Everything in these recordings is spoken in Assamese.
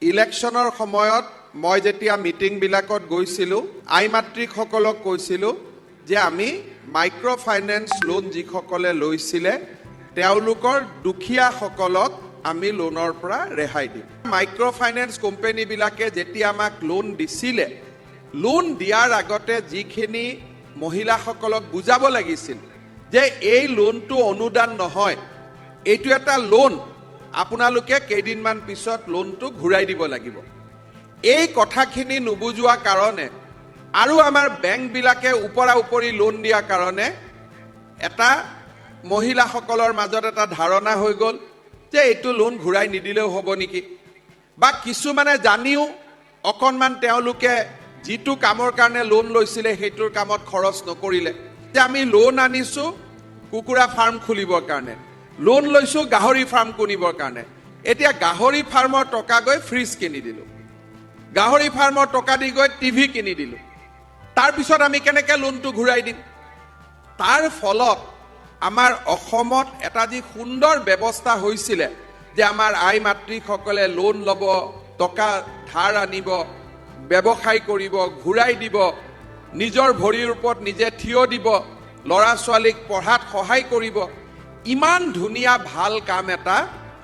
ইলেকশ্যনৰ সময়ত মই যেতিয়া মিটিংবিলাকত গৈছিলোঁ, আই মাতৃসকলক কৈছিলোঁ যে আমি মাইক্ৰ' ফাইনেন্স লোন যিসকলে লৈছিলে, তেওঁলোকৰ দুখীয়াসকলক আমি লোনৰ পৰা ৰেহাই দিম। মাইক্ৰ' ফাইনেন্স কোম্পেনীবিলাকে যেতিয়া আমাক লোন দিছিলে, লোন দিয়াৰ আগতে যিখিনি মহিলাসকলক বুজাব লাগিছিল যে এই লোনটো অনুদান নহয়, এইটো এটা লোন, আপোনালোকে কেইদিনমান পিছত লোনটো ঘূৰাই দিব লাগিব, এই কথাখিনি নুবুজোৱা কাৰণে আৰু আমাৰ বেংকবিলাকে ওপৰা উপৰি লোন দিয়াৰ কাৰণে এটা মহিলাসকলৰ মাজত এটা ধাৰণা হৈ গ'ল যে এইটো লোন ঘূৰাই নিদিলেও হ'ব নেকি, বা কিছুমানে জানিও অকণমান তেওঁলোকে যিটো কামৰ কাৰণে লোন লৈছিলে, সেইটোৰ কামত খৰচ নকৰিলে, যে আমি লোন আনিছোঁ কুকুৰা ফাৰ্ম খুলিবৰ কাৰণে, লোন লৈছোঁ গাহৰি ফাৰ্ম কিনিবৰ কাৰণে, এতিয়া গাহৰি ফাৰ্মৰ টকা গৈ ফ্ৰিজ কিনি দিলোঁ, গাহৰি ফাৰ্মৰ টকা দি গৈ টিভি কিনি দিলোঁ, তাৰপিছত আমি কেনেকৈ লোনটো ঘূৰাই দিম? তাৰ ফলত আমাৰ অসমত এটা যি সুন্দৰ ব্যৱস্থা হৈছিলে যে আমাৰ আই মাতৃসকলে লোন ল'ব, টকা ধাৰ আনিব, ব্যৱসায় কৰিব, ঘূৰাই দিব, নিজৰ ভৰিৰ ওপৰত নিজে থিয় দিব, ল'ৰা ছোৱালীক পঢ়াত সহায় কৰিব, ইমান ধুনীয়া ভাল কাম এটা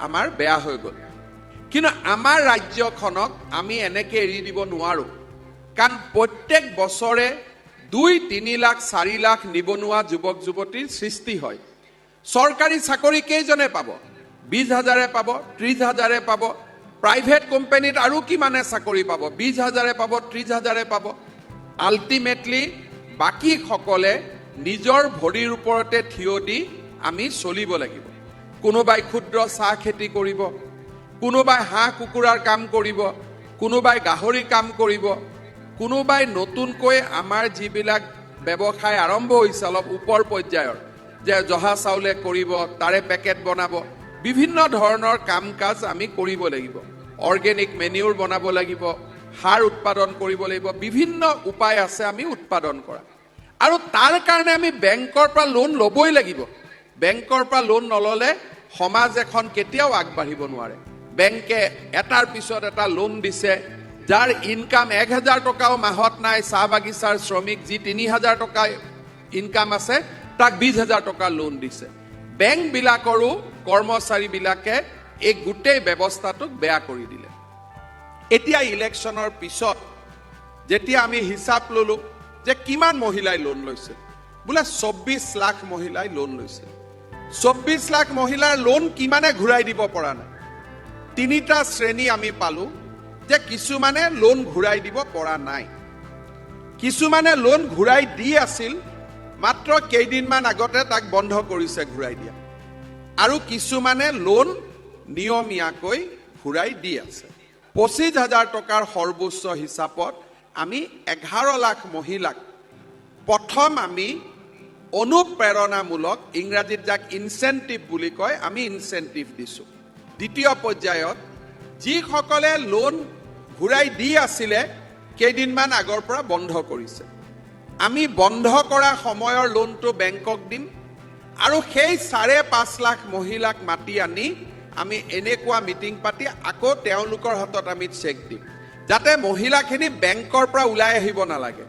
আমাৰ বেয়া হৈ গ'ল। কিন্তু আমাৰ ৰাজ্যখনক আমি এনেকৈ এৰি দিব নোৱাৰোঁ, কাৰণ প্ৰত্যেক বছৰে 2-3 লাখ, 4 লাখ নিবনুৱা যুৱক যুৱতীৰ সৃষ্টি হয়। চৰকাৰী চাকৰি কেইজনে পাব? 20 হাজাৰে পাব, 30 হাজাৰে পাব। প্ৰাইভেট কোম্পানীত আৰু কিমানে চাকৰি পাব? 20 হাজাৰে পাব, 30 হাজাৰে পাব। আল্টিমেটলি বাকীসকলে নিজৰ ভৰিৰ ওপৰতে থিয় দি আমি চলিব লাগিব। কোনোবাই ক্ষুদ্ৰ চাহ খেতি কৰিব, কোনোবাই হাঁহ কুকুৰাৰ কাম কৰিব, কোনোবাই গাহৰি কাম কৰিব, কোনোবাই নতুনকৈ আমাৰ যিবিলাক ব্যৱসায় আৰম্ভ হৈছে অলপ ওপৰ পৰ্যায়ৰ, যে জহা চাউলে কৰিব, তাৰে পেকেট বনাব, বিভিন্ন ধৰণৰ কাম কাজ আমি কৰিব লাগিব। অৰ্গেনিক মেনিউৰ বনাব লাগিব, সাৰ উৎপাদন কৰিব লাগিব, বিভিন্ন উপায় আছে আমি উৎপাদন কৰা। আৰু তাৰ কাৰণে আমি বেংকৰ পৰা লোন ল'বই লাগিব। বেংকৰ পৰা লোন নল'লে সমাজ এখন কেতিয়াও আগবাঢ়িব নোৱাৰে। বেংকে এটাৰ পিছত এটা লোন দিছে। যাৰ ইনকাম 1000 টকাও মাহত নাই, চাহ বাগিচাৰ শ্ৰমিক যি 3000 টকা ইনকাম আছে, তাক 20 হাজাৰ টকা লোন দিছে। বেংকবিলাকৰো কৰ্মচাৰীবিলাকে এই গোটেই ব্যৱস্থাটোক বেয়া কৰি দিলে। এতিয়া ইলেকশ্যনৰ পিছত যেতিয়া আমি হিচাপ ল'লোঁ যে কিমান মহিলাই লোন লৈছে, বোলে 24 লাখ মহিলাই লোন লৈছে। 24 লাখ মহিলাৰ লোন কিমানে ঘূৰাই দিব পৰা নাই? তিনিটা শ্ৰেণী আমি পালোঁ যে কিছুমানে লোন ঘূৰাই দিব পৰা নাই, কিছুমানে লোন ঘূৰাই দি আছিল, মাত্ৰ কেইদিনমান আগতে তাক বন্ধ কৰিছে ঘূৰাই দিয়া, আৰু কিছুমানে লোন নিয়মীয়াকৈ ঘূৰাই দি আছে। 25 হাজাৰ টকাৰ সৰ্বোচ্চ হিচাপত আমি 11 লাখ মহিলাক প্ৰথম আমি অনুপ্ৰেৰণামূলক, ইংৰাজীত যাক ইনচেণ্টিভ বুলি কয়, আমি ইনচেণ্টিভ দিছোঁ। দ্বিতীয় পৰ্যায়ত যিসকলে লোন ঘূৰাই দি আছিলে, কেইদিনমান আগৰ পৰা বন্ধ কৰিছে, আমি বন্ধ কৰা সময়ৰ লোনটো বেংকক দিম আৰু সেই 5.5 লাখ মহিলাক মাতি আনি আমি এনেকুৱা মিটিং পাতি আকৌ তেওঁলোকৰ হাতত আমি চেক দিম, যাতে মহিলাখিনি বেংকৰ পৰা ওলাই আহিব নালাগে।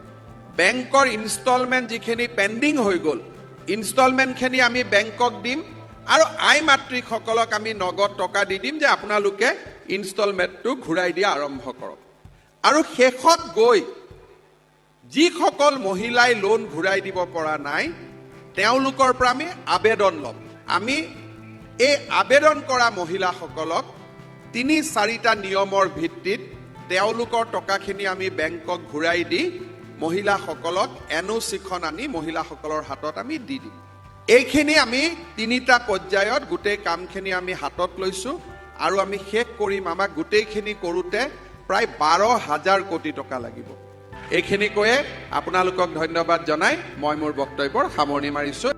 বেংকৰ ইনষ্টলমেণ্ট যিখিনি পেণ্ডিং হৈ গ'ল, ইনষ্টলমেণ্টখিনি আমি বেংকক দিম আৰু আই মাতৃসকলক আমি নগদ টকা দি দিম যে আপোনালোকে ইনষ্টলমেণ্টটো ঘূৰাই দিয়া আৰম্ভ কৰক। আৰু শেষত গৈ যিসকল মহিলাই লোন ঘূৰাই দিব পৰা নাই, তেওঁলোকৰ পৰা আমি আবেদন ল'ম। আমি এই আবেদন কৰা মহিলাসকলক তিনি চাৰিটা নিয়মৰ ভিত্তিত তেওঁলোকৰ টকাখিনি আমি বেংকক ঘূৰাই দি মহিলাসকলক এনঅ'চিখন আনি মহিলাসকলৰ হাতত আমি দি দিম। এইখিনি আমি তিনিটা পৰ্যায়ত গোটেই কামখিনি আমি হাতত লৈছোঁ আৰু আমি শেষ কৰিম। আমাক গোটেইখিনি কৰোঁতে প্ৰায় 12 হাজাৰ কোটি টকা লাগিব। এইখিনি কৈয়ে আপোনালোকক ধন্যবাদ জনাই মই মোৰ বক্তব্যৰ সামৰণি মাৰিছোঁ।